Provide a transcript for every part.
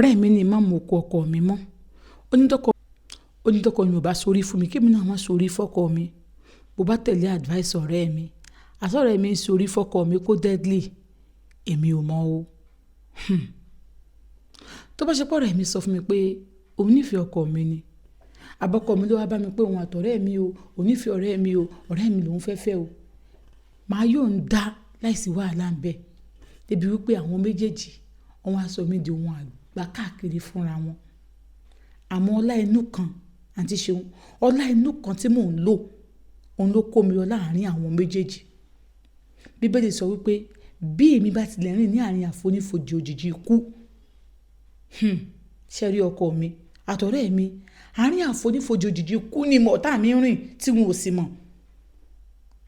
Ọ̀rẹ́ mi ní má mú oko ọkọ mi mọ́. Ó ní tọkọ, ó ní tọkọ mi ò bá sórí fún mi, kí èmi náà má sórí fọ́kọ mi. Mo bá tẹ̀lé advice ọ̀rẹ́ mi. Àṣé ọ̀rẹ́ mi ń sórí fọ́kọ mi kó deadly. Èmi ò mọ̀ o. Tó bá ṣe pé ọ̀rẹ́ mi sọ fún mi pé òun nífẹ̀ẹ́ ọkọ mi ni, àbí ọkọ mi ló wá bá mi pé òun àti ọ̀rẹ́ mi o, òun nífẹ̀ẹ́ ọ̀rẹ́ mi o, ọ̀rẹ́ mi lòún fẹ́ fẹ́ o. Màá yóò ń dá láìsí wàhálà ń bẹ. Débi wípé àwọn méjèèjì wọ́n wá sọ mí di ohun àgbà káàkiri fúnra wọn. Àmọ́ ọlá inú kan, àǹtí Ṣeun, ọlá inú kan tí mò ń lò, òun ló kó mi lọ láàárín àwọn méjèèjì. Bíbélì sọ wípé bí èmi bá tilẹ̀ rìn ní àárín àfonífojì òjìji ikú, ṣé rí ọkọ mi àti ọ̀rẹ́ mi, àárín àfonífojì òjìji ikú ni ọ̀tá mi ń rìn tí wọn ò sì mọ̀.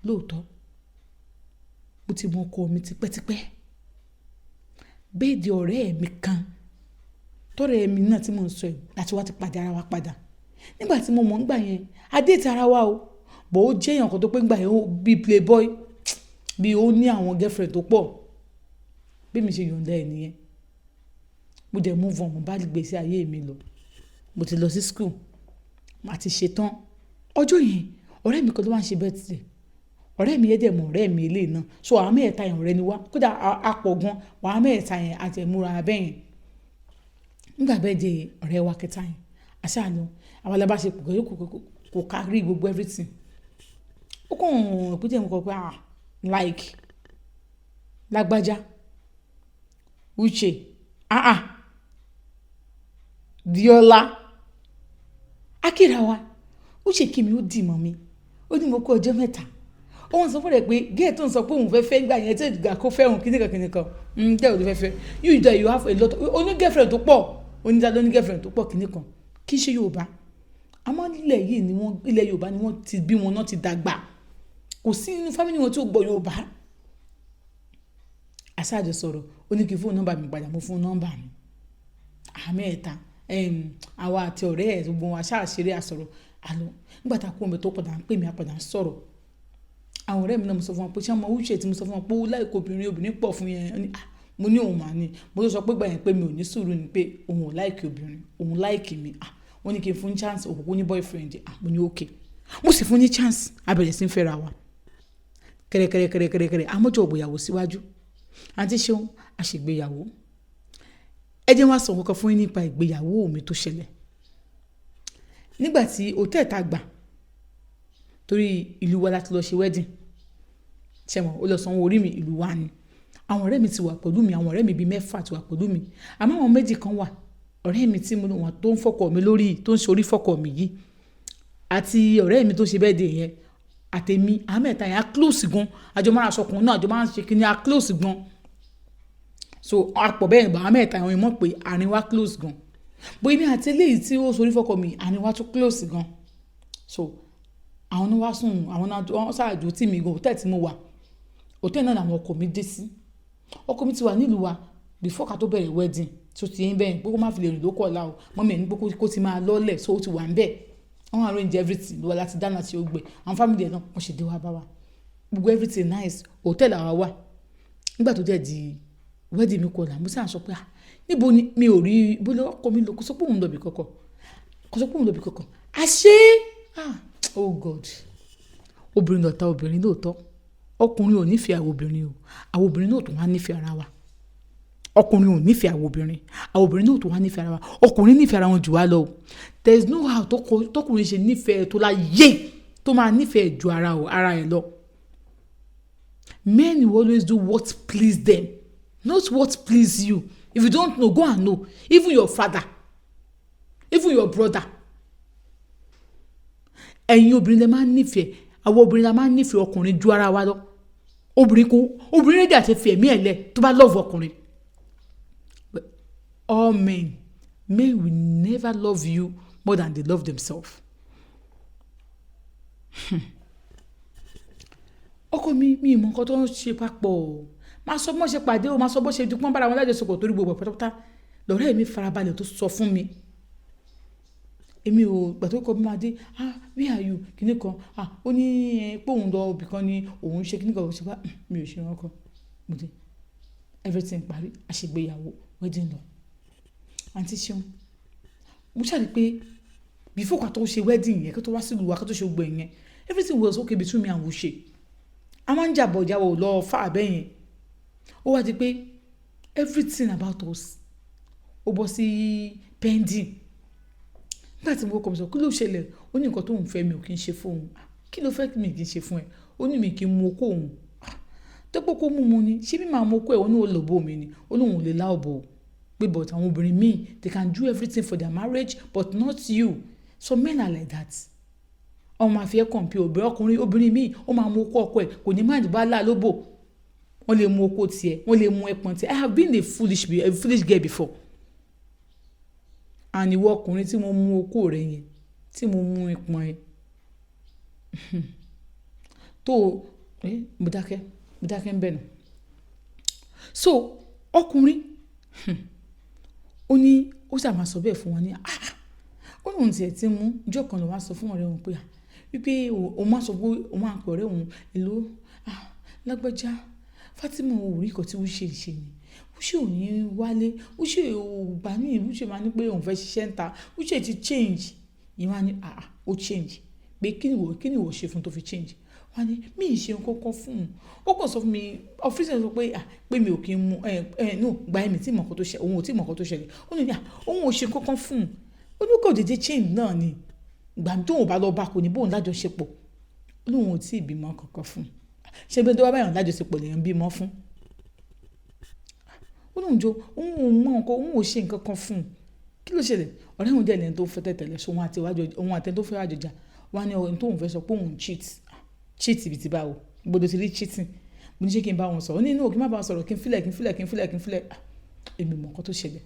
Lóòótọ́, mo ti mọ ọkọ mi tipẹ́tipẹ́. Birthday ọ̀rẹ́ mi kan, tọ̀rẹ́ mi náà tí mò ń sọ yìí láti wá ti pàdé ara wa padà. Nígbà tí mo mọ̀ nígbà yẹn, a date ara wa o. But ó jẹ́ èèyàn kan tó pé nígbà yẹn ó bí playboy, bí ó ní àwọn girlfriend tó pọ̀. Bí mi ṣe yọ̀ǹda ẹ̀ nìyẹn. Mo dẹ̀ move on, mo bá ìgbésí ayé mi lọ. Mo ti lọ sí school, màá ti ṣe tán. Ọjọ́ yẹn, ọ̀rẹ́ mi kan ló wá ń ṣe birthday. Ọ̀rẹ́ mi yẹn dẹ̀ mọ ọ̀rẹ́ mi eléyìí náà. So àwa mẹ́ẹ̀ta yẹn ọ̀rẹ́ ni wá. Kódà a pọ̀ gan, àwa mẹ́ẹ̀ta yẹn a ti múra bẹ́ẹ̀ yẹn. Nígbà birthday ọ̀rẹ́ wa kẹta yẹn, a sá lọ. Àwa la bá ṣe kò kárí gbogbo everything. Ó kàn pé díẹ̀ mo kọ pé, ah, like lágbájá, Uche, ah ah, Biola. A kíra wa. Uche kí mi, ó dì mọ́ mi. Ó ní mo kú ọjọ́ mẹ́ta. Ó wọ́n sọ fún rẹ̀ pé girl tó ń sọ pé òun fẹ́ fẹ́ nígbà yẹn tí ìgbà kó fẹ́ òun kíníkan kíníkan. Girl ló fẹ́ fẹ́. You there, you have a lot. Ó ní girlfriend tó pọ̀. Ó ní dáadáa, ó ní girlfriend tó pọ̀ kíníkan. Kì í ṣe Yorùbá. Àmọ́ ilẹ̀ yìí ni wọ́n, ilẹ̀ Yorùbá ni wọ́n ti bí wọn náà ti dàgbà. Kò sí nínú family wọn tí ó gbọ́ Yorùbá. A ṣáà jọ sọ̀rọ̀. Ó ní kí n fún nọ́mbà mi padà, mo fún nọ́mbà mi. Àwa mẹ́ẹ̀ta, àwa àti ọ̀rẹ́ ẹ̀ gbogbo wa ṣáà ṣeré, a sọ̀rọ̀. A lọ. Nígbà tí a kúrò níbẹ̀ tó padà ń pè mí, a padà ń sọ̀rọ̀. Àwọn ọ̀rẹ́ mi náà, mo sọ fún wọn pé ṣé ọmọ Uche tí mo sọ fún wọn pé ó like obìnrin, obìnrin pọ̀ fún yẹn. Ó ní, ah, mo ní òun máa ní. Mo tó sọ pé ìgbà yẹn pé mi ò ní sùúrù ni pé òun ò like obìnrin, òun like mi. Ah, wọ́n ní kí n fún chance, òun kúkú ní boyfriend. Ah, mo ní okay. Mo sì fún ní chance, a bẹ̀rẹ̀ sí ń fẹ́ra wa. Kẹ̀rẹ̀kẹ̀rẹ̀ kẹ̀rẹ̀kẹ̀rẹ̀ kẹ̀rẹ̀, a mọ́jọ́ ìgbéyàwó síwájú. Àǹtí Ṣeun, a ṣe ìgbéyàwó. Ẹ jẹ́ n wá sọ nǹkan kan fún yín nípa ìgbéyàwó mi tó ṣẹlẹ̀. Nígbà tí hotel tá gbà, torí ìlú wa láti lọ ṣe wedding. Ṣé mo, ó lọ sanwó orí mi, ìlú wa ni. Àwọn ọ̀rẹ́ mi ti wà pẹ̀lú mi, àwọn ọ̀rẹ́ mi bí mẹ́fà ti wà pẹ̀lú mi. Àmọ́ àwọn méjì kan wà. Ọ̀rẹ́ mi tí mo ní wọ́n tó ń fọ́kọ mi lórí, tó ń ṣe orí fọ́kọ mi yìí, àti ọ̀rẹ́ mi tó ṣe birthday yẹn, àti èmi, àwa mẹ́ta yẹn á close gan. A jọ máa ń sọkùn náà, a jọ máa ń ṣe kíni, a close gan. So a pọ̀ bẹ́ẹ̀, but àwa mẹ́ta yẹn mọ̀ pé àárín wa close gan. But èmi àti eléyìí tí ó ṣe orí fọ́kọ mi, àárín wa tún close gan. So àwọn náà wá sùn, àwọn náà wọ́n sáà dúró tì mí gan hotel tí mo wà. Hotel náà ni àwọn ọkọ mi dé sí. Ọkọ mi ti wà nílùú wa before ká tó bẹ̀rẹ̀ wedding. So ti yín bẹ́ẹ̀ pé kó má fi lè rìn lóko ọ̀la o. Mummy ẹ̀ ní pé kó ti máa lọ́lẹ̀, so ó ti wà níbẹ̀. Wọ́n arrange everything lọ́wọ́ láti dáná tí ó gbẹ. Àwọn family ẹ̀ náà wọ́n ṣe dé wá bá wa. Gbogbo everything nice. Hotel àwa wà. Nígbà tó dẹ̀ di wedding mi kú ọ̀la, mo sáà sọ pé, ah, níbo ni mi ò rí, ibo ni ọkọ mi lọ? Kò sọ pé òun lọ ibi kankan. Kò sọ pé òun lọ ibi kankan. Àṣé, ah, oh God. Obìnrin lọ̀tá obìnrin lóòótọ́. Ọkùnrin ò nífẹ̀ẹ́ àwọn obìnrin o. Àwọn obìnrin náà ò tún wá nífẹ̀ẹ́ ara wa. Ọkùnrin ò nífẹ̀ẹ́ àwọn obìnrin. Àwọn obìnrin náà ò tún wá nífẹ̀ẹ́ ara wa. Ọkùnrin nífẹ̀ẹ́ ara wọn jù wá lọ o. There is no how tọkùnrin ṣe nífẹ̀ẹ́ tó láyé tó máa nífẹ̀ẹ́ ju ara ẹ̀ lọ. Men will always do what please them, not what please you. If you don't know, go and know. Even your father, even your brother. Ẹ̀yin obìnrin lè máa ń nífẹ̀ẹ́, àwọn obìnrin la máa ń nífẹ̀ẹ́ ọkùnrin ju ara wa lọ. Obìnrin kò, obìnrin ready àti fi ẹ̀mí ẹ̀ lẹ̀ tó bá love ọkùnrin. But all men, men will never love you more than they love themselves. Ọkọ mi, mi ò mọ nǹkan tó ń ṣe papọ̀. Máa sọ bó ṣe pàdé o, máa sọ bó ṣe di pọ́n bára wọn lájọṣepọ̀ torí gbogbo pátápátá. Lọ̀rẹ́ mi farabalẹ̀ tó sọ fún mi. Èmi ò, ìgbà tó kọ mi máa dé, "Ah, where are you?" Kíni kan. Ah, ó ní pé òun lọ ibì kan ni òun ṣe kíni kan, òun ṣe bá, mi ò ṣe nǹkan. Mo dé. Everything parí, a ṣe ìgbéyàwó, wedding lọ. Àǹtí Ṣeun, mo ṣàrí pé before ká tó ṣe wedding yẹn, kó tó wá sílùú wa, kó tó ṣe gbogbo yẹn, everything was okay between me and Uche. A máa ń jàbọ̀, ìjáwọ̀ lọ fà bẹ́ẹ̀ yẹn. Ó wá di pé everything about us, ó bọ́ sí pending. Nígbà tí mo kọ́, mi sọ, "Kí ló ṣẹlẹ̀?" Ó ní nǹkan tóun fẹ́, mi ò kí ń ṣe fún òun. "Kí ló fẹ́ mi kí ń ṣe fún ẹ?" Ó ní mi kí ń mú okó òun. Tó pé kó mú mu ni, ṣé bí màá mú okó ẹ̀? Ó ní ó lò bó mi ni. Ó lóun ò lè lá òbò pé, but àwọn obìnrin míì, they can do everything for their marriage, but not you. Some men are like that. Ọmọ máa fi ẹ́ compare obìnrin. Ọkùnrin, obìnrin míì, ó máa mú okó ọkọ ẹ̀, kò ní mind bá lá lóbò. Wọ́n lè mú okó tiẹ̀, wọ́n lè mú ẹpọ̀n tiẹ̀. I have been a foolish girl before. And ìwọ ọkùnrin tí mo mú okó rẹ yẹn, tí mo mú ẹpọ̀n ẹ tó ẹ, mo dákẹ́, mo dákẹ́ ń bẹ̀ nù. So ọkùnrin, ó ní ó ṣáà máa sọ bẹ́ẹ̀ fún wọn ní, ah, ó lóun tiẹ̀ ti mú. Ìjọ́ kan ló wá sọ fún ọ̀rẹ́ òun pé, ah, wípé òun máa sọ pé òun máa pè ọ̀rẹ́ òun, "Hello, ah, lágbájá, Fatima, ò rí nǹkan tí Uche ń ṣe ni? Uche ò ní wálé, Uche ò gbà ní, Uche máa ní pé òun fẹ́ ṣiṣẹ́ ń ta, Uche ti change." Ìyẹn wá ní, "Ah, ó change pé kí ni ìwọ ṣe fún tó fi change?" Wọ́n á ní mi ì ṣe nǹkan kan fún un, ó kàn sọ fún mi ọ́fíìsì, sọ pé, ah, pé mi ò kí ń mu ẹ ẹ no gba ẹ̀mí tí mọ̀ nǹkan tó ṣẹlẹ̀, òun ò tí mọ̀ nǹkan tó ṣẹlẹ̀. Ó ní, ah, òun ò ṣe nǹkan kan fún un, ó ní kò dédé change náà ni. Ìgbà tóun bá lọ bá, kò ní bóun lájọṣepọ̀. Ó lóun ò tí ì bímọ kankan fún un. Ṣé bí tó bá báyọ̀ lájọṣepọ̀ lèèyàn bímọ fún? Ó lóun jọ, òun ò mọ nǹkan, òun ò ṣe nǹkan kan fún un. Kí ló ṣẹlẹ̀? Ọ̀rẹ́ òun dẹ̀ lẹ́ni tó fẹ́ tẹ̀tẹ̀lẹ̀, so òun àti òun àti ẹni tó fẹ́ àjọjà wọ́n á ní ọ̀rẹ́ tóun fẹ́ sọ pé òun cheat. Cheat ibi tí báwo? Gbọdọ̀ ti rí cheating. Mo ní ṣé kí n bá wọn sọ̀rọ̀? Ó ní inú kí n má bá wọn sọ̀rọ̀, kí n filẹ̀, kí n filẹ̀, kí n filẹ̀, kí n filẹ̀. Èmi mọ̀ nǹkan tó ṣẹlẹ̀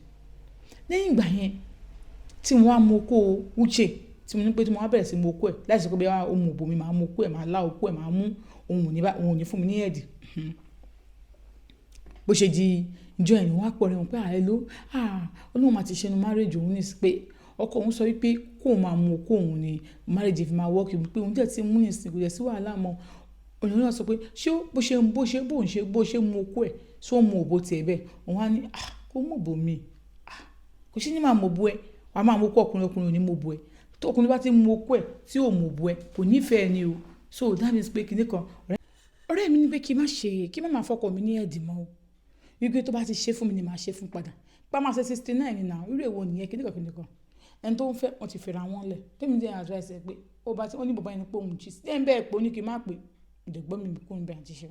lẹ́yìn ìgbà yẹn tí mo wá mú okó Uche, tí mo ní pé tí mo wá bẹ̀rẹ̀ sí mú okó ẹ̀ láìsí pé bí ó mu òbò mi, màá mú okó ẹ̀, màá lá okó ẹ̀, màá mú, òun ò ní fún mi ní ẹ̀dì. Bó ṣe di ìjọ ẹ̀ ni wọ́n á pọ̀ rẹ̀ wọ́n pé, "Ah, hello, ah." Ó lóun máa ti ṣe nu marriage òun ní sí pé ọkọ òun sọ wípé kó máa mú okó òun ni marriage fi máa work, pé òun dẹ̀ ti mú nísìnyí, kò dẹ̀ sí wàhálà mọ́. Òun náà sọ pé ṣé bó ṣe bó ṣe bó ń ṣe bó ṣe mú okó ẹ̀, ṣé ó mú òbò tiẹ̀ bẹ́ẹ̀? Òun á ní, ah, kó mú òbò mi, ah, kò sí ní máa mú òbò ẹ̀, wàá máa mú okó ọkùnrin, ọkùnrin ò ní mú òbò ẹ̀. Tó ọkùnrin bá ti mú okó ẹ̀ tí ò mú òbò ẹ̀, kò nífẹ̀ẹ́ ni o. So that means pé kinní kan ọ̀rẹ́ mi ní pé kí n má ṣe, kí n má máa fọkọ mi ní ẹ̀dì mọ́ o, wípé tó bá ti ṣe fún mi ni màá ṣe fún padà, pa máa ṣe 69 ní náà. Irú èwo nìyẹn? Kinní kan kinní kan. Ẹni tó ń fẹ́, wọ́n ti fẹ́ra wọn lẹ̀. Tèmi dé advice ẹ pé ó bá ti ó ní bàbá yẹn ní pé òun cheat ẹ̀ ń bẹ́ẹ̀ pé ó ní kí n má pè ìdẹ̀gbọ́n mi kó ń bẹ àti ṣe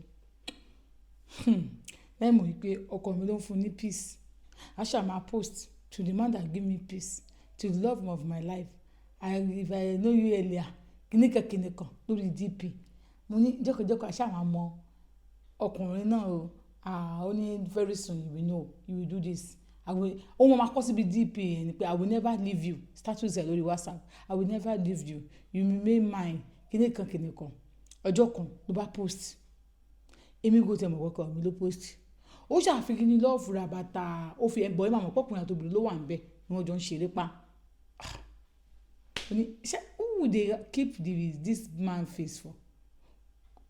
láì mọ̀ wípé ọkọ mi ló ń fún ní peace. A ṣáà máa post, "To the man that give me peace, to the love of my life, if I know you earlier," kìnìkan kìnìkan lórí DP. Mo ní jẹ́kọ̀jẹ́kọ̀, a ṣáà máa mọ ọkùnrin náà o. Ah, ó ní very soon you will know, you will do this, I will. Ó máa kọ́ síbi DP ẹ̀ ni pé, "I will never leave you." Status ẹ̀ lórí WhatsApp, "I will never leave you, you remain mine," kìnìkan kìnìkan. Ọjọ́ kan ló bá post, èmi kò tẹ̀ mọ̀ kọ́kọ́ mi ló post. Ó ṣàfihàn ní love ra bàtà, ó fi ẹ̀bọ̀ ẹ̀ máa mọ̀ pọ́kùnrin àti obìnrin ló wà níbẹ̀ ni wọ́n jọ ń ṣeré pa. Ó ní ṣé who dey keep this man face for?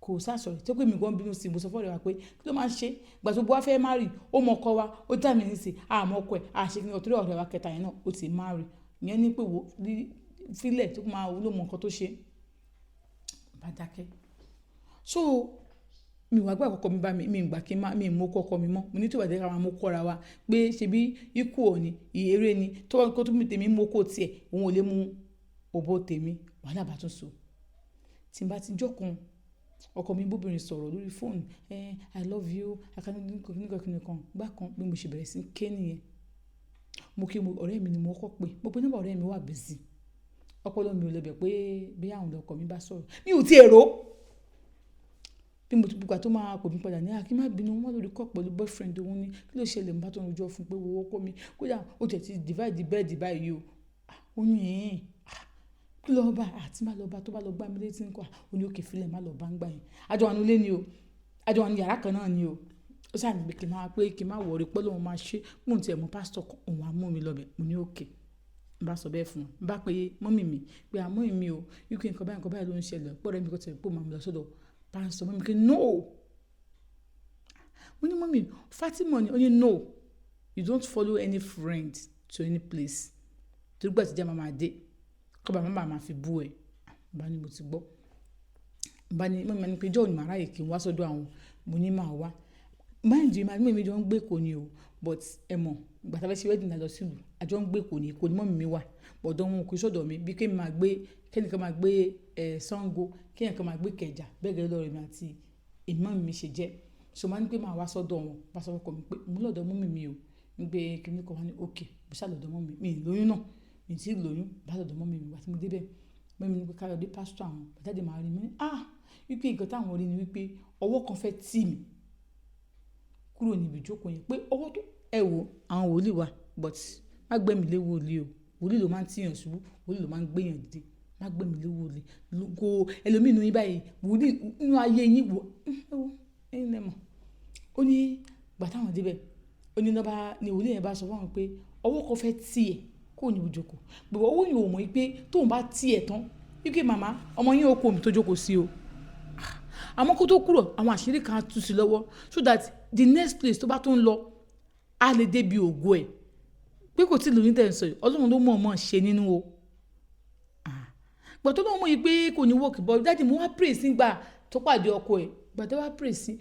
Kò sá sọ̀rọ̀ tó pé mi gan bínú sí i. Mo sọ fọ́ọ̀rẹ́ wa pé kí ló máa ń ṣe ìgbà tó bó wá fẹ́ marry, ó mọ ọkọ wa, ó dá mi ní sí àmọ́ ọkọ ẹ̀ àṣẹ kí ni ọ̀tún. Ọ̀rẹ́ wa kẹta yẹn náà, ó ti marry. Ìyẹn ní pé wo fílẹ̀ tó máa ló mọ nǹkan tó ṣe bá dákẹ́. So mi wá gbà kọ́kọ́ mi bá mi, mi gbà kí n má mi mú kọ́kọ́ mi mọ́. Mo ní tó bá jẹ́ ká máa mú kọ́ra wa pé ṣebí ikú ò ní eré ni tó kó tó tèmi mú kó tiẹ̀, òun ò lè mú òbó tèmi. Wàhálà bá tún so. Tí n bá ti jọ́ kan, ọkọ mi bóbìnrin sọ̀rọ̀ lórí fóònù, "I love you, I can kíníkan kíníkan gbá kan." Bí mo ṣe bẹ̀rẹ̀ sí ké nìyẹn. Mo kí ọ̀rẹ́ mi ni mo kọ́ pé mo pe nọ́mbà ọ̀rẹ́ mi wà busy. Ọpọlọ mi ò lọ bẹ̀ pé bí àwọn ọkọ mi bá sọ̀rọ̀, mi ò tí èrò. Bí mo ti gbà tó máa pè mí padà ní, kí n má bínú, wọ́n lórí call pẹ̀lú boyfriend òun ni. Kí ló ṣẹlẹ̀? Mo bá tó ń rojọ́ fún pé wo ọkọ mi, kódà ó tẹ̀ ti divide the bed báyìí o. Ó ní ẹ̀ẹ́n, kí ló bá àti má lọ bá tó bá lọ gbá mi létí ńkọ́? Ó ní okay, filẹ̀, má lọ bá ń gbà yẹn. A jọ wà nínú ilé ni o, a jọ wà nínú yàrá kan náà ni o. Ó ṣáà ní pé kí n máa pé kí n má worry pé Ọlọ́run máa ṣe. Mò ń tiẹ̀ mọ̀ pastor kan, òun á mú mi lọ bẹ̀. Mo ní okay. N bá sọ bẹ́ẹ̀ fún wọn. N bá pe mummy mi pé à mummy mi o, wípé nǹkan báyìí ló ń ṣẹlẹ̀. Pé ọ̀rẹ́ mi kò tẹ̀ pé ó máa mú lọ sọ́dọ̀ pastor. Mummy mi pé no. Mo ní mummy, Fatima ni. Ó ní no, you don't follow any friend to to any place. Torí ìgbà tí ìjà máa máa dé, kí bàbá máa fi bú ẹ. Bá ní mo ti gbọ́. Bá ní mummy mi ní pé ìjọ́ wo ni màá ráyè kí n wá sọ́dọ̀ àwọn. Mo ní màá wá. Mind you, èmi àti mummy mi jọ ń gbé Èkó ni o. But ẹ mọ̀, ìgbà tí a fẹ́ ṣe wedding la lọ sí ìlú. A jọ ń gbé Èkó ni, Èkó ni mummy mi wà. But ọ̀dọ̀ wọn kò sí ọ̀dọ̀ mi. Bí kí èmi máa gbé, kí ẹnìkan máa gbé, Sango, kí ẹnìkan máa gbé Ìkẹjà. Bẹ́ẹ̀ gẹ́gẹ́ lọ́rọ̀ èmi àti mummy mi ṣe jẹ́. So mo wá ní pé màá wá sọ́dọ̀ wọn. Bá sọ fún ọkọ mi pé mo ń lọ ọ̀dọ̀ mummy mi o. Wípé kíni kan wá ní okay. Mo sá lọ ọ̀dọ̀ mummy mi. Mi ò lóyún náà. Mi ò tí ì lóyún. Bá lọ ọ̀dọ̀ mummy mi. Ìgbà tí mo dé bẹ́ẹ̀, mummy mi ní pé ká lọ rí pastor àwọn. Bàtá dé máa rí mi ní, "Ah!" Wípé nǹkan tí àwọn rí ni wípé ọwọ́ kan fẹ́ tì mí kúrò níbi ìjókòó yẹn. Pé ọwọ́ tó, ẹ wò, àwọn wòlíì wà, but má gbé mi lé wòlíì o. Wòlíì ló máa ń tì yàn ṣubú, wòlíì ló máa ń gbé yàn dìde. Má gbé mi lé wòlíì. Kò ẹlòmíì nínú yín báyìí, wòlíì nínú ayé yín wò, ẹ wò, ẹ̀yin lẹ mọ̀. Ó ní ìgbà tí àwọn dé bẹ́ẹ̀, ó ní lọ́ba, ní wòlíì yẹn bá sọ fún àwọn pé ọwọ́ kan fẹ́ tì ẹ́ kúrò níbi ìjókòó. But ọwọ́ yẹn ò mọ̀ wípé tóun bá tì ẹ́ tán, wípé màmá, ọmọ yín ó kú omi tó jókòó sí o. Àmọ́ kó tó kúrò, àwọn àṣírí kan á tú sí lọ́wọ́ so that the next place tó bá tún lọ, á lè dé bí ògo ẹ̀. Pé kò tí ì lóyún tẹ̀ ń sọ yìí, Ọlọ́run ló mọ̀ ọ́n ṣe nínú o. Ìgbà tó lóun mọ̀ yìí pé kò ní work, but daddy mo wá pray sí ìgbà tó pàdé ọkọ ẹ̀. Ìgbà tó wá pray sí,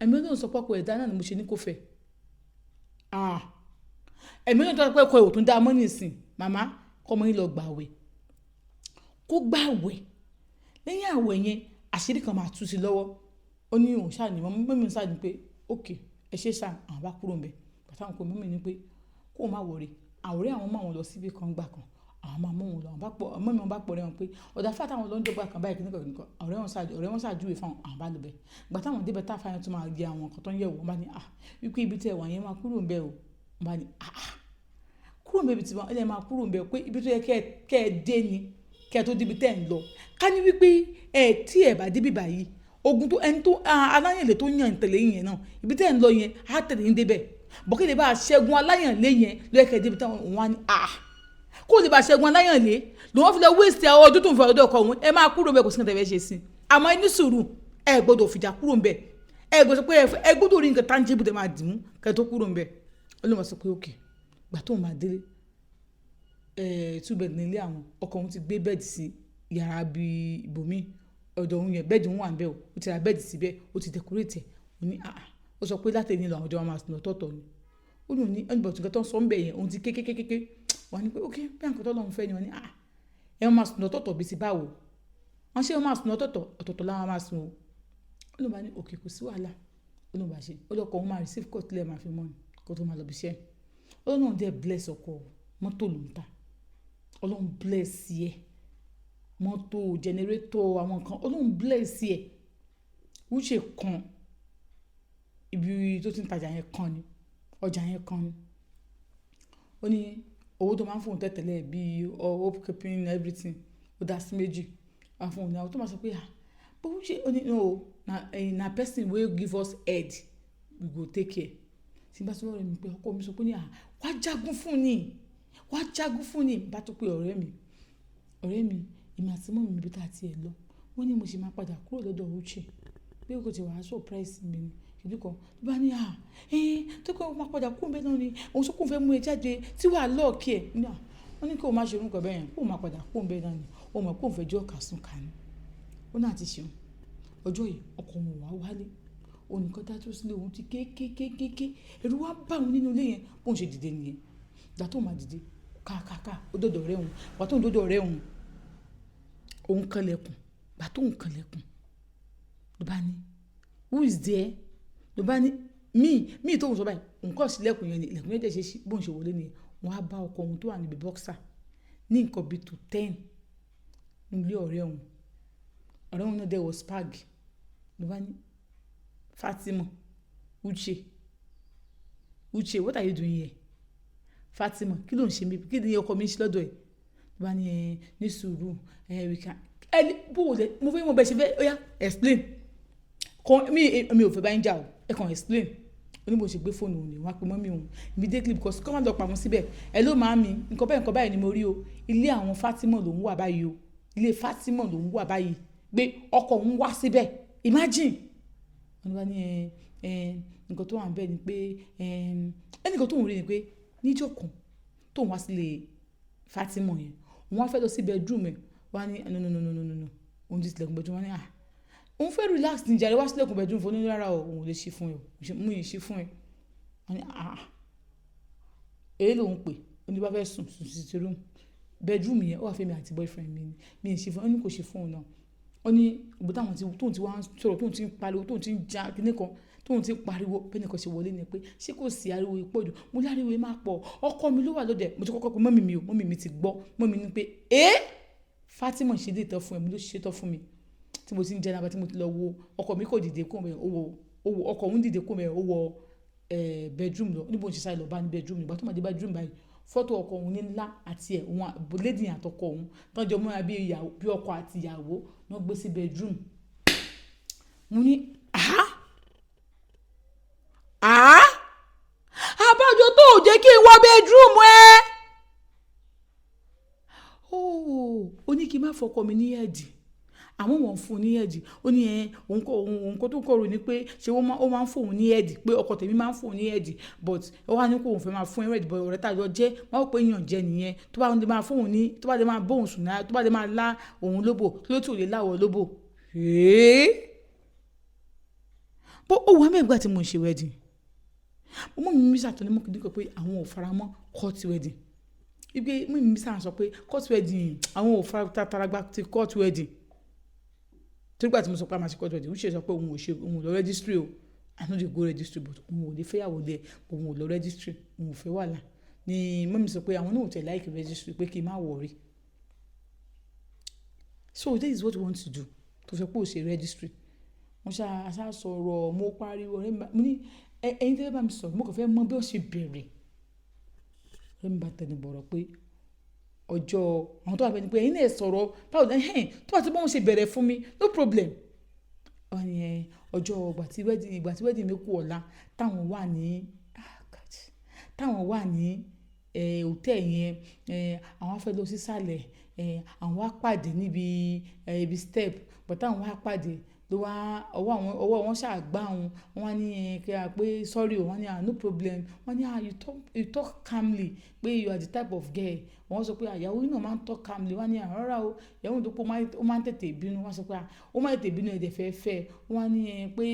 ẹ̀mí Ọlọ́run sọ pé ọkọ ẹ̀ dá náà ni mo ṣe ní kó fẹ́. Ah! Ẹ̀mí Ọlọ́run sọ pé ọkọ ẹ̀ ò tún dá mọ́ nísìn. Màmá, kọ́ ọmọ yín lọ gbàwẹ̀. Kó gbàwẹ̀. Lẹ́yìn àwẹ̀ yẹn, àṣírí kan máa tú sí lọ́wọ́. Ó ní òun ṣáà ní, mummy mi ṣáà ní pé okay, ẹ ṣé sir, àwọn bá kúrò níbẹ̀. Ìgbà tí àwọn kúrò, mummy ní pé kó má worry. Àwọn ọ̀rẹ́ àwọn mú àwọn lọ síbi kan gbà kan. Àwọn máa mú wọn lọ. Àwọn bá pọ̀, mummy wọn bá pọ̀ ọ̀rẹ́ wọn pé ọ̀dọ̀ àfá tí àwọn lọ ń jọ gbà kan báyìí kíníkan kíníkan. Ọ̀rẹ́ wọn ṣáà júwe fún àwọn, àwọn bá lọ bẹ̀. Ìgbà tí àwọn dé bẹ̀ tá àfá yẹn tún máa yẹ àwọn nǹkan tó ń yẹ̀ wò, wọ́n bá ní, "Ah!" Wípé ibi tí ẹ wà yẹn máa kúrò níbẹ̀ o. Wọ́n bá ní, "Ah! Ah! Kúrò níbẹ̀ ibi tí wọ́n, ẹ máa kúrò níbẹ̀ pé ibi tó yẹ kí ẹ dé ni, kí ẹ tó dé ibi tí ẹ̀ ń lọ. Ká ní wípé ẹ tí ẹ bá dé bí báyìí, ogun tó, ẹni tó, aláyànlé tó yàn tẹ̀lé yín yẹn náà, ibi tí ẹ̀ ń lọ yẹn, á tẹ̀lé yín dé bẹ̀. But kí lè bá ṣẹ́gun aláyànlé yẹn ló yẹ kí ẹ dé ibi tí wọ́n wá ní, ah! Kó lè bá ṣẹ́gun aláyànlé, ló wọ́n fi lọ waste ọdún tó ń fi ọdún ọkọ òun, ẹ máa kúrò níbẹ̀, kò sí nǹkan tí ẹ fẹ́ ṣe sí i. Àmọ́ ẹ ní sùúrù, ẹ gbọdọ̀ fìjà kúrò níbẹ̀. Ẹ gbọdọ̀ sọ pé ẹ gbọdọ̀ rí nǹkan tangible tẹ máa dì mú kí ẹ tó kúrò níbẹ̀." Ó lóun máa sọ pé okay. Ìgbà tó máa délé, two bed ní ilé àwọn, ọkọ òun ti gbé bed sí yàrá bí ibòmí ọ̀dọ̀ òun yẹn, bed òun wà níbẹ̀ o. Ó ti ra bed síbẹ̀, ó ti decorate ẹ̀. Ó ní, "Ah ah." Ó sọ pé láti òní lọ àwọn ọjọ́ máa sùn lọ́tọ̀ọ̀tọ̀ ni. Ó ní òun ní, but nǹkan tó ń sọ níbẹ̀ yẹn, òun ti ké ké ké ké ké. Wọ́n ní pé okay, bí nǹkan tó Ọlọ́run fẹ́ ni. Wọ́n ní, "Ah ah, ẹ máa sùn lọ́tọ̀ọ̀tọ̀ bí ti báwo?" Wọ́n ṣé wọ́n máa sùn lọ́tọ̀ọ̀tọ̀, ọ̀tọ̀ọ̀tọ̀ la máa sùn o. Ó lóun bá ní okay, kò sí wàhálà. Ó lóun bá ṣe. Ó lọ́kọ òun máa receive call tílẹ̀ máa fi mọ́ ni kó tó máa lọ ibi iṣẹ́. Ó lóun dẹ̀ bless ọkọ òun, mọ́tò ló ń tà. Ọlọ́run bless ẹ. Mọ́tò, generator, àwọn nǹkan. Ọlọ́run bless ẹ. Uche kan, ibi tó ti ń tajà yẹn kan ni, ọjà yẹn kan ni. Ó ní owó tó máa ń fún òun tẹ́lẹ̀tẹ́lẹ̀ bí upkeeping everything, ó dá sí méjì. Wọ́n fún òun ní àwọn tó máa sọ pé, "Ah, but Uche," ó ní no, na person wey give us head we go take care. Tí n bá sọ lọ́rẹ́ mi pé ọkọ mi sọ pé ní, "Ah, wá jagun fún ni, wá jagun fún ni." Bá tó pé ọ̀rẹ́ mi, ọ̀rẹ́ mi, èmi àti mummy mi bí tá tí ẹ lọ. Wọ́n ní mo sì máa padà kúrò lọ́dọ̀ Uche. Pé kò tí wá surprise mi ni. Kìní kan. Ló bá ní, "Ah, tó pé o máa padà kúrò níbẹ̀ náà ni. Òun sọ pé òun fẹ́ mú ẹ jáde tí wàá lock ẹ." Ní à, wọ́n ní kí o má ṣe orúkọ bẹ́ẹ̀ yẹn, kó o máa padà kúrò níbẹ̀ náà ni. Ó mọ̀ pé òun fẹ́ jọ́ ọ̀kà sùn ká ni. Ó náà ti ṣeun. Ọjọ́ yìí ọkọ òun ò wá wálé. Òun nìkan dá dúró sílé, òun ti ké ké ké ké ké. Ẹ̀rù wá bá òun nínú ilé yẹn. Bó ń ṣe dìde nìyẹn. Ìgbà tó máa dìde, ká ká ká, ó dọ̀dọ̀ ọ̀rẹ́ òun. Ìgbà tó ń dọ̀dọ̀ ọ̀rẹ́ òun, òun kanlẹ̀kùn. Ìgbà tó ń kanlẹ̀kùn, ló bá ní, "Who is there?" Ló bá ní, "Me, me." Tó ń sọ báyìí, òun kọ̀ sí ilẹ̀kùn yẹn ni, ilẹ̀kùn yẹn dẹ̀ ṣe ṣí, bó ń ṣe wọlé nìyẹn. Wọ́n á bá ọkọ òun tó wà níbi boxer ní nǹkan bí 9:50 ní ilé ọ̀rẹ́ òun. Ọ̀rẹ́ òun náà dẹ̀ wọ spag. Ló bá ní, "Fatima, Uche, Uche, what are you doing here? Fatima, kí ló ń ṣe mí? Kí ni ọkọ mi ń ṣe lọ́dọ̀ ẹ̀?" Ló bá ní, "Ẹ ní sùúrù, ẹ we can." Ẹ bó o lẹ, mo fẹ́ mọ̀ bẹ́ẹ̀ ṣe fẹ́, ó yá explain. Kàn mi ò fẹ́ bá yín jà o, ẹ kàn explain. Ó ní bó ṣe gbé fóònù òun ni, wọ́n á pe mummy òun immediately because kọ́ máa lọ pa wọn síbẹ̀. "Hello màámi, nǹkan báyìí ni mo rí o. Ilé àwọn Fatima lòún wà báyìí o. Ilé Fatima lòún wà báyìí. Pé ọkọ òun wá síbẹ̀. Imagine." Wọ́n bá ní ẹ nǹkan tó wà níbẹ̀ ni pé ẹnìkan tó ń rí ni pé níjọ́ kan Tóun wá sílé Fatima yẹn, òun wá fẹ́ lọ sí bedroom ẹ̀, wá ní, "No, no, no, no, no, no, no." Òun ti tilẹ̀kùn bedroom. Wá ní, "Ah, òun fẹ́ relax ní jàre, wá sílẹ̀kùn bedroom fún." Ní, "Rárá o, òun ò lè ṣí fún ẹ o, mú yìí ṣí fún ẹ." Wọ́n ní, "Ah, èyí lòun pè." Ó ní, bá fẹ́ sùn, sùn sí room, bedroom yẹn, ó wà fẹ́mi àti boyfriend mi ni, mi ì ṣe fún. Ó ní kò ṣe fún òun náà. Ó ní ìbò táwọn ti tóun ti wá ń sọ̀rọ̀, tóun ti ń pariwo, tóun ti ń ja kíní kan, tóun ti ń pariwo bẹ́ẹ̀ nìkan ṣe wọlé ni pé, ṣé kò sí? Ariwo yìí pọ̀ jù. Mo láriwo yìí máa pọ̀, ọkọ mi ló wà lóde. Mo ti kọ́kọ́ pe mummy mi o, mummy mi ti gbọ́. Mummy ní pé, "Ẹ́ Fatima ṣe lè tọ́ fún ẹ?" Mo ló ṣe tọ́ fún mi tí mo ti ń jẹ́ náà, tí mo ti lọ wo ọkọ mi, kò dìde kó mẹ́, ó wọ ọkọ òun dìde kó mẹ́, ó wọ bedroom lọ. Níbo ń ṣe sáré lọ bá ní bedroom. Ìgbà tó máa dé bedroom báyìí, fọ́tò ọkọ òun ní ńlá àti ẹ̀, òun lady àtọkọ òun tọ́jọ́ múra bí ìyàwó, bí ọkọ àti ìyàwó wọ́n gbé sí bedroom. Mo ní, "Ah ah, àbájọ tó ò jẹ́ kí n wọ bedroom ẹ." Ó ní kí n má fọkọ mi ní ẹ̀dì, àmọ́ wọ́n fún un ní ẹ̀dì. Ó ní ẹ òun kọ́ òun kọ́ tó kọ̀ rò ní pé ṣé ó máa ń fún òun ní ẹ̀dì, pé ọkọ tèmi máa ń fún òun ní ẹ̀dì, but ó wá ní kó òun fẹ́ máa fún ẹ̀dì, but ọ̀rẹ́ tá a jọ jẹ́ wọ́n ó pé yàn jẹ nìyẹn. Tó bá lè máa fún òun ní, tó bá lè máa bóun sùn náà, tó bá lè máa lá òun lóbò, kí ló tún lè láwọ̀ lóbò? Bó ó wà mẹ́gbà tí mo ń ṣe wedding, mo mọ̀ mi ṣàtọ̀ ní mo kìí pé àwọn ò fara mọ́ court wedding. Ipe mú mi sàn sọ pé court wedding, àwọn ò fara taragbá ti court wedding, torí gbà tí mo sọ pé a máa ṣe court wedding, ó ṣe sọ pé òun ò ṣe, òun ò lọ registry o. I no dey go registry, but òun ò lè fẹ́yàwó lé, òun ò lọ registry, òun ò fẹ́ wàhálà. Ni mummy sọ pé àwọn náà ò tẹ̀ like registry, pé kí n má worry. So this is what we want to do, tó fẹ́ pé ò ṣe registry. Wọ́n ṣá sọ̀rọ̀, mo pariwo. Ọ̀rẹ́ mi, mo ní, ẹ̀yin tẹ́lẹ̀ bá mi sọ̀rọ̀, mo kàn fẹ́ mọ bí ó ṣe bẹ̀rẹ̀. Ọ̀rẹ́ mi bá tẹnu bọ̀rọ̀ pé ọjọ́ àwọn tó wà bẹ́ẹ̀ ni pé ẹ̀yin náà sọ̀rọ̀ báwo ni ẹ̀hẹ́n tó bá ti bọ́ wọn ṣe bẹ̀rẹ̀ fún mi, no problem. Wọ́n ní ẹ ọjọ́ ìgbà tí wedding mi kú ọ̀la, táwọn wà ní, ah God, táwọn wà ní hotel yẹn, àwọn fẹ́ lọ sísàlẹ̀, àwọn wá pàdé níbi ibi step, but táwọn wá pàdé ló wá ọwọ́ àwọn, ọwọ́ wọn ṣáà gbá wọn. Wọ́n wá ní kí a pé sorry o. Wọ́n ní, "Ah, no problem." Wọ́n ní, "Ah, you talk calmly," pé you are the type of girl. Wọ́n sọ pé ìyàwó yìí náà máa ń talk calmly. Wọ́n ní, "Ah, rárá o, ìyàwó tó pé ó máa ń tètè bínú." Wọ́n sọ pé, "Ah, ó máa ń tètè bínú, ẹ̀dẹ̀ fẹ́ fẹ́." Wọ́n ní pé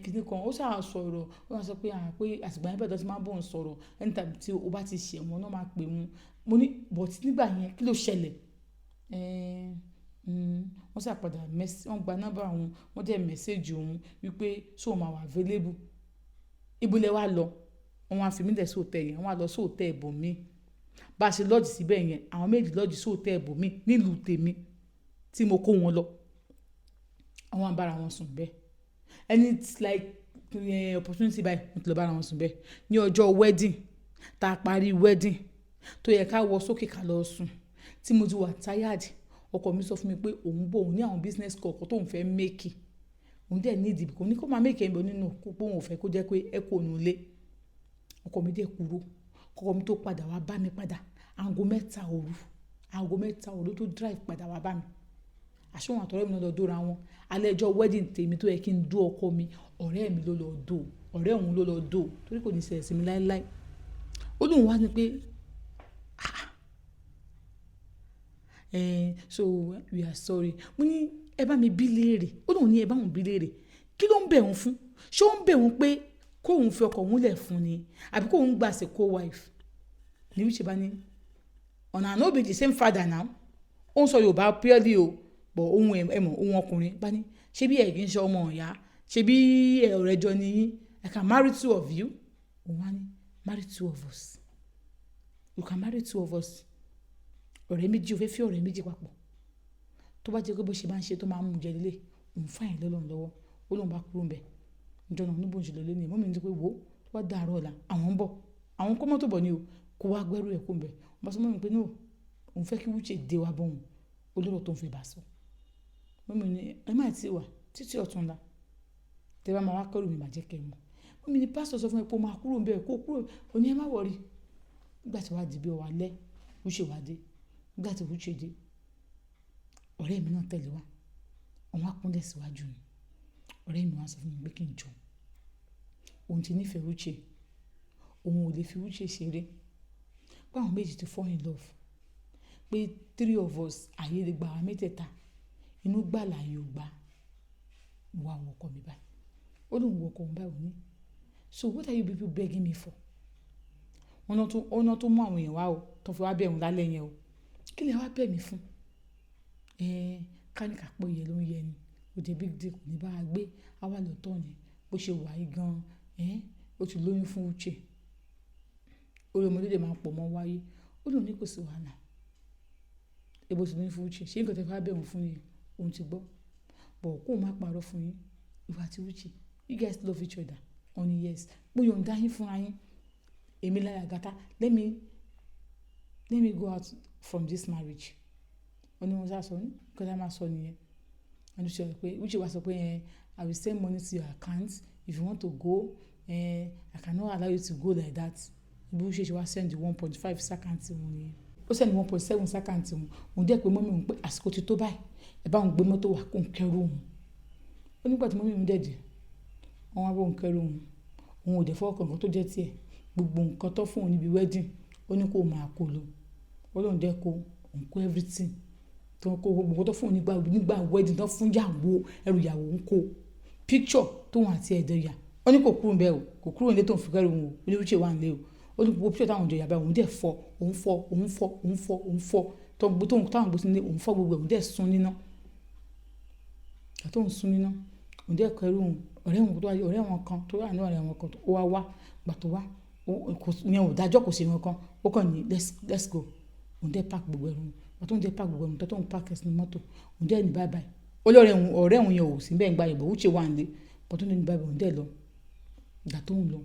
kíni kan, ó ṣáà sọ̀rọ̀. Wọ́n sọ pé, ah, pé àtìgbà yẹn bẹ́ẹ̀ tó ti máa ń bọ̀ ń sọ̀rọ̀, anytime tí o bá ti ṣẹ̀ wọ́n náà máa pè wọ́n. Mo ní, but nígbà yẹn, kí ló ṣẹlẹ̀? Wọ́n ṣà padà wọ́n gba nọ́mbà òun, wọ́n dẹ̀ message òun wípé ṣé òun máa wà available. Ibo lẹ wá lọ? Wọ́n wá fi mí lẹ̀ sí hotel yẹn, wọ́n wá lọ sí hotel ibòmíì. Bá ṣe lodge síbẹ̀ yẹn, àwọn méjì lodge sí hotel ibòmíì nílùú tèmi tí mo kó wọn lọ. Wọ́n wá ń bá ara wọn sùn bẹ́ẹ̀. And it's like opportunity báyìí, wọ́n ti lọ bá ara wọn sùn bẹ́ẹ̀. Ní ọjọ́ wedding, tá parí wedding, tó yẹ ká wọ sókè ká lọ sùn, tí mo ti wà tired, ọkọ mi sọ fún mi pé òun bọ̀, òun ní àwọn business call kan tóun fẹ́ make. Òun dẹ̀ need ibi kan, ní kó máa make ẹ̀ nínú kó pé òun ò fẹ́ kó jẹ́ pé ẹ kò nù ilé. Ọkọ mi dẹ̀ kúrò. Ọkọ mi tó padà wá bá mi padà, aago 3 òru, aago 3 òru tó drive padà wá bá mi. Àṣé òun àti ọ̀rẹ́ mi náà lọ dóra wọn. Alẹ́ ọjọ́ wedding tèmi tó yẹ kí n dó ọkọ mi, ọ̀rẹ́ mi ló lọ dó, ọ̀rẹ́ òun ló lọ dó, torí kò ní ṣẹlẹ̀ sí mi láíláí. Ó lóun wá ní pé, "Ah, so we are sorry." Mo ní, ẹ bá mi bí léèrè. Ó lóun ní ẹ bá òun bí léèrè. Kí ló ń bẹ̀ òun fún? Ṣé ó ń bẹ̀ òun pé kó òun fi ọkọ òun lẹ̀ fún ni? Àbí kó òun gbà as a co-wife? Ní Uche bá ní, "Una no be the same father now." Ó ń sọ Yorùbá purely o, but ohun ẹ mọ̀, ohun ọkùnrin bá ní, ṣé bí ẹ kì í ṣe ọmọ ìyá? Ṣé bí ọ̀rẹ́ jọ ni yín? I can marry two of you. Òun wá ní, "Marry two of us. You can marry two of us." Ọ̀rẹ́ méjì, o fẹ́ fi ọ̀rẹ́ méjì papọ̀. Tó bá jẹ́ pé bó ṣe máa ń ṣe tó máa ń mú jẹ lélẹ̀, òun fà yín lọ́lọ́run lọ́wọ́. Ó lóun bá kúrò ńbẹ̀. Níjọ́ náà, ní bó ń ṣe lọlé nìyẹn. Mummy ní pé wò ó, tó bá dàárọ̀ ọ̀la, àwọn ń bọ̀. Àwọn kó mọ́tò bọ̀ ni o, kó wá gbẹ́rù ẹ̀ kó ńbẹ̀. Wọ́n bá sọ mummy pé no, òun fẹ́ kí Uche dé wá bá òun. Ó lọ́rọ̀ tó ń fẹ́ bá sọ. Mummy ní ẹ má tí wá títí ọ̀túnla. Tẹ bá máa wá kẹ́rù mi, màá jẹ́ kí ẹ mọ̀. Mummy ní pastor sọ fún ẹ pé o máa kúrò ńbẹ̀, kó kúrò. Ó ní ẹ má worry. Nígbà tí wá di bí ọwọ́ alẹ́, Uche wá dé. Nígbà tí Uche dé, ọ̀rẹ́ mi náà tẹ̀lé wá. Wọ́n wá kúnlẹ̀ síwájú mi. Ọ̀rẹ́ mi wá sọ fún mi pé kí n jọ. Òun ti nífẹ̀ẹ́ Uche. Òun ò lè fi Uche ṣeré. Pé àwọn méjì ti fall in love. Pé three of us, ààyè lè gba àwa mẹ́tẹ̀ẹ̀ta. Inú gbà láàyè ò gbà. Mo wá wo ọkọ mi báyìí. Ó lóun wo ọkọ òun báyìí, ó ní, "So what are you people begging me for?" Wọ́n náà tún, ó náà tún mú àwọn èèyàn wá o, tó fi wá bẹ̀ òun lálẹ́ yẹn o. Kí lẹ wá bẹ̀ mí fún? Ẹ ká ní ká pé yẹ ló ń yẹ ni. Ó jẹ́ big deal, kò ní bá wa gbé. A wá lọ tọ́ ni. Bó ṣe wà yìí gan, ẹ́, ó ti lóyún fún Uche. Orí ọmọdé dè máa ń pọ̀ mọ́ wáyé. Ó lóun ní kò sí wàhálà. Ebo ti lóyún fún Uche. Ṣé nǹkan tí ẹ fẹ́ bẹ̀ òun fún ni? Òun ti gbọ́. But kó má parọ́ fún yín. Ìwọ àti Uche, you guys love each other. Ó ní yes. Mo yọ̀ǹda yín fúnra yín. Èmi Lagata. Let me go out from this marriage. Ó ní wọ́n sá sọ, nǹkan tí a máa sọ nìyẹn. Wọ́n ní sọ pé Uche wá sọ pé, "Eh, I will send money to your account if you want to go. Eh, I cannot allow you to go like that." Bí Uche ṣe wá send 1.5 sí account wọn nìyẹn. Ó send 1.7 sí account wọn. Òun dẹ̀ pé mummy òun pé àsìkò ti tó báyìí. Ẹ bá òun gbé mọ́tò wá kó ń kẹ́rù òun. Ó nígbà tí mummy òun dẹ̀ dé, wọ́n wá bá òun kẹ́rù òun. Òun ò dẹ̀ fọwọ́ kan nǹkan tó jẹ́ tiẹ̀. Gbogbo nǹkan tó fún òun níbi wedding, ó ní kó máa kó lọ. Ó lóun dẹ̀ kó, òun kó everything. Tó ń kó gbogbo nǹkan tó fún òun nígbà wedding tó fún ìyàwó, ẹrù ìyàwó ń kó. Picture tóun àti ẹ̀ jọ yà. Ó ní kò kúrò níbẹ̀ o, kò kúrò nílé tó ń fi kẹ́rù òun o. Ó ní Uche wà nílé o. Ó ní gbogbo picture táwọn jọ yà báyìí, òun dẹ̀ fọ́, òun fọ́, òun fọ́, òun fọ́, òun fọ́. Tó gbogbo tóun táwọn gbé sílé, òun fọ́ gbogbo ẹ̀, òun dẹ̀ sun níná. Ìgbà tó ń sun níná, òun dẹ̀ kẹ́rù òun. Ọ̀rẹ́ òun tó wá, ọ̀rẹ́ wọn kan tó wà ní ọ̀rẹ́ wọn kan tó wá wá. Ìgbà tó wá, ìyẹn ò dájọ́, kò ṣe nǹkan. Ó kàn ní let's go. Òun dẹ̀ pack gbogbo ẹrù òun. Ìgbà tó ń dẹ̀ pack gbogbo ẹrù, tó ń pack ẹ̀ sínú mọ́tò, òun dẹ̀ ní bye bye. Ó lé ọ̀rẹ́ òun yẹn ò sí níbẹ̀ nígbà yẹn, but Uche wà nílé. But ó ní bye bye, òun dẹ̀ lọ. Ìgbà tó ń lọ,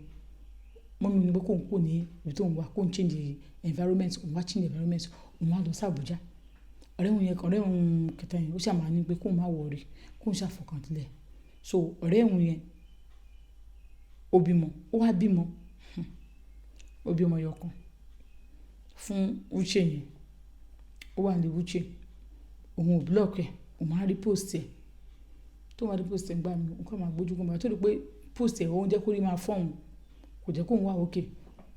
mummy ní pé kó ń kúrò ní ibi tó ń wà, kó ń change environment. Òun wá change environment, òun wá lọ sí Abuja. Ọ̀rẹ́ òun yẹn, ọ̀rẹ́ òun kẹta yẹn, ó ṣà máa ní pé kó má worry, kó ń ṣàfọkàntilẹ̀. So ọ̀rẹ́ òun yẹn, ó bímọ, ó wá bímọ. Ó bí ọmọ ẹyọ kan fún Uche yẹn. Ó wà ní Uche. Òun ò block ẹ̀, òun máa rí post ẹ̀. Tó máa rí post ẹ̀ nígbà mi, òun kàn máa gbójú kó máa tó rí pé post ẹ̀, ó ń jẹ́ kó rí máa fọ́ òun. Kò jẹ́ kó òun wà okay.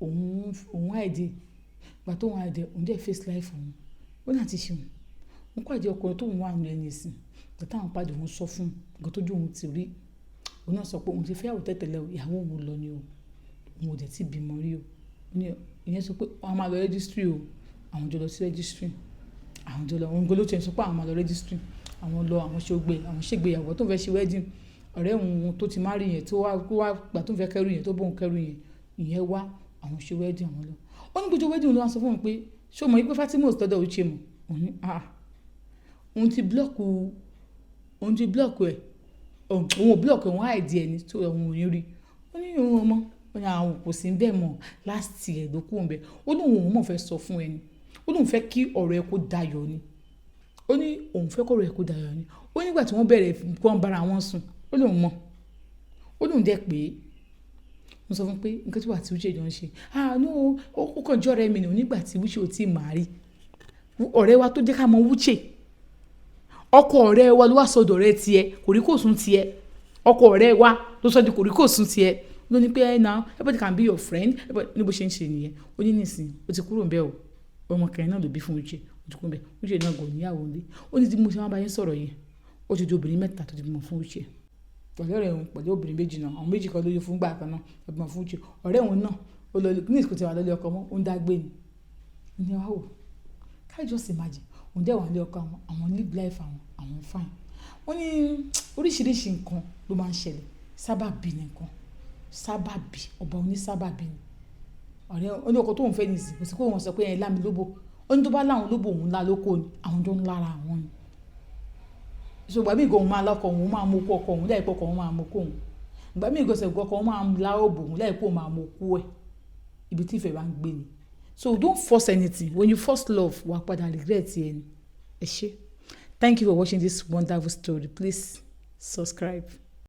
Òun hide. Ìgbà tó ń hide, òun dẹ̀ face life òun. Ó ní àti ṣe òun. Òun pàdé ọkùnrin tó ń wà nínú ẹni ìsìn. Ìgbà táwọn pàdé, òun sọ fún nǹkan tó jù òun ti rí. Òun náà sọ pé òun ti fẹ́ ìyàwó tẹ́lẹ̀tẹ́lẹ̀ o, ìyàwó òun lọ ni o. Òun ò dẹ̀ tí bímọ rí o. Ó ní ìyẹn sọ pé wọ́n á máa lọ registry o. Àwọn jọ lọ sí registry. Àwọn jọ lọ, òun gan ló ti sọ pé àwọn máa lọ registry. Àwọn lọ, àwọn ṣe gbé, àwọn ṣe ìgbéyàwó tó ń fẹ́ ṣe wedding. Ọ̀rẹ́ òun tó ti marry yẹn tó wá ìgbà tó ń fẹ́ kẹ́rù yẹn, tó bá òun kẹ́rù yẹn, ìyẹn wá, àwọn ṣe wedding, àwọn lọ. Ó ní gbogbo wedding ló wá sọ fún òun pé ṣé o mọ̀ wípé Fatima ò sí lọ́dọ̀ Uche mọ́? Òun ní àá. Òun ti block ẹ̀. Òun ò block ẹ̀, òun hide ẹ̀ ní tó òun ò ní rí. Ó ní òun ò mọ̀. Ó ní àwọn kò sí bẹ́ẹ̀ mọ́. Last year ló kúrò níbẹ̀. Ó ní òun mọ̀ fẹ́ sọ fún ẹ ni. Ó ní òun fẹ́ kí ọ̀rọ̀ ẹ kó dayọ̀ ni. Ó ní òun fẹ́ kí ọ̀rọ̀ ẹ kó dayọ̀ ni. Ó ní nígbà tí wọ́n bẹ̀rẹ̀ kí wọ́n bá ara wọn sùn, ó lóun mọ̀. Ó lóun dẹ̀ pé mo sọ fún pé nǹkan tí wà tí Uche jọ ń ṣe. Ah no, ó kàn jẹ́ ọ̀rẹ́ mi ni nígbà tí Uche ò tí ì marry. Ọ̀rẹ́ wa tó jẹ́ ká mọ Uche. Ọkọ ọ̀rẹ́ wa ló wá sọ̀dọ̀ ọ̀rẹ́ tiẹ̀, kòríkòsùn tiẹ̀. Ọkọ ọ̀rẹ́ wa ló sọ di kòríkòsùn tiẹ̀. Ló ní pé ẹ now everybody can be your friend. Ní bó ṣe ń ṣe nìyẹn. Ó ní nísìnyí, ó ti kúrò níbẹ̀ o. Ọmọ kẹrin náà ló bí fún Uche. Ó ti kúrò níbẹ̀. Uche náà kò ní ìyàwó nílé. Ó ní tí mo ṣe máa bá yín sọ̀rọ̀ yìí, ó ti di obìnrin mẹ́ta tó ti bímọ fún Uche. Pẹ̀lú ọ̀rẹ́ òun, pẹ̀lú obìnrin méjì náà. Àwọn méjì kan lóyún fún gbà kan náà, ó bímọ fún Uche. Ọ̀rẹ́ òun náà, ó lọ ní ìsìnkú tí wà lọ́lé ọkọ mọ́, ó ń dá gbé ni. Ó ní wá wò. Can you just imagine? Òun dẹ̀ wà nílé ọkọ àwọn, àwọn live life àwọn, àwọn fine. Wọ́n ní oríṣiríṣi nǹkan ló máa ń ṣẹlẹ̀. Sábàbí ni nǹkan. Sábàbí, ọba onísábàbí ni. Ọ̀rẹ́, ó ní ọkọ tó ń fẹ́ nísìnyí, kò sí pé wọ́n sọ pé ẹ lá mi lóbò. Ó ní tó bá láwọn lóbò, òun lá lóko ni, àwọn jọ ń lára àwọn ni. So ìgbà míì gan òun máa lọ́kọ òun, máa mú okó ọkọ òun láì pé ọkọ òun máa mú okó òun. Ìgbà míì gan sef ọkọ òun máa lá òbò òun láì pé òun máa mú okó ẹ̀. Ibi tí ìfẹ́ bá ń gbé ni. So don't force anything. When you force love, wà á padà regret ẹ ni. Ẹ ṣé. Thank you for watching this wonderful story. Please subscribe.